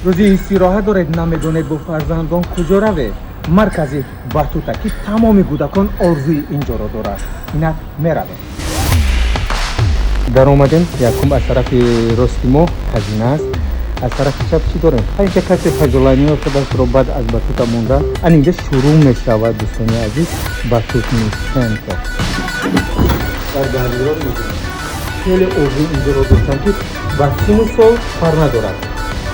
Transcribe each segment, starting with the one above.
Рӯзи истироҳат доред, намедонед бо фарзандон куҷо равед. Маркази Батута, ки тамоми кӯдакон орзуи инҷоро дорад. Инак меравем. Даромадем, якум аз тарафи рости мо казина аст. Аз тарафи чап чӣ дорем? Инҷа касе пожелание худашро баъд аз Батута монда. Ан инҷа шурӯъ мешавад, дӯстони азиз, батутный центр. Дар гардероб мебинем. Хеле орзуи инҷоро доштам, ки ба сину сол фарқ надорад.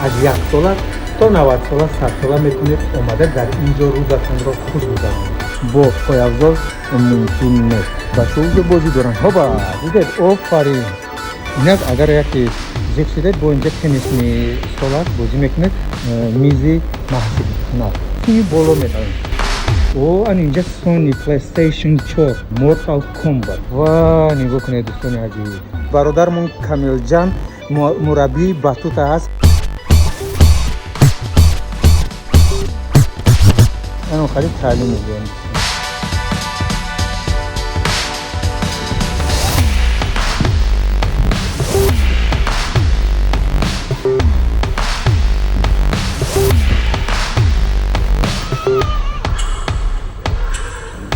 Аз як сола то 90 сола, 100 сола метавонед омада дар инҷо рӯзатонро хуш гузаронед. Бо пойафзол мумкин нест. Бачаҳо уҷо бозӣ доранд. Ҳоба, дидед, офарин. Инак агар яке зиқ шудед, бо инҷа теннисный стол аст, бозӣ мекунед, мизи маҳсибкунак. Сӯи боло меравем. О, ан инҷа Sony PlayStation 4, Mortal Kombat. Ва нигоҳ кунед, дӯстони азиз. Бародармон Камилҷан мураббии Батута аст. Ано харид таълим медиҳем.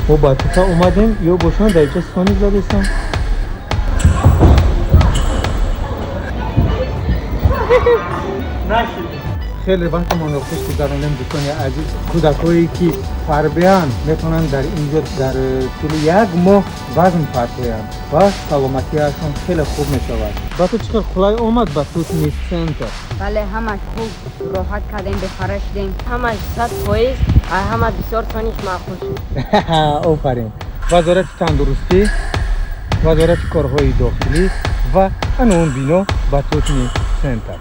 Мо Батута омадем, ё бошанд дар инҷа Сони задестам. Хеле вақтамонро хуш гузаронем, дӯстони азиз. Кӯдакҳое ки фарбеанд, метавонанд дар инҷо дар тӯли як моҳ вазн партоянд ва саломатиашон хеле хуб мешавад. Ба ту чӣ хел қулай омад батутный центр? Бале, ҳамаш хуб, роҳат кардем, бефара шудем. Ҳамаш 100%, ҳама бисёр сониш маъқул шуд. Офарин. Вазорати тандурустӣ, вазорати корҳои дохилӣ ва ана он бино батутный центр.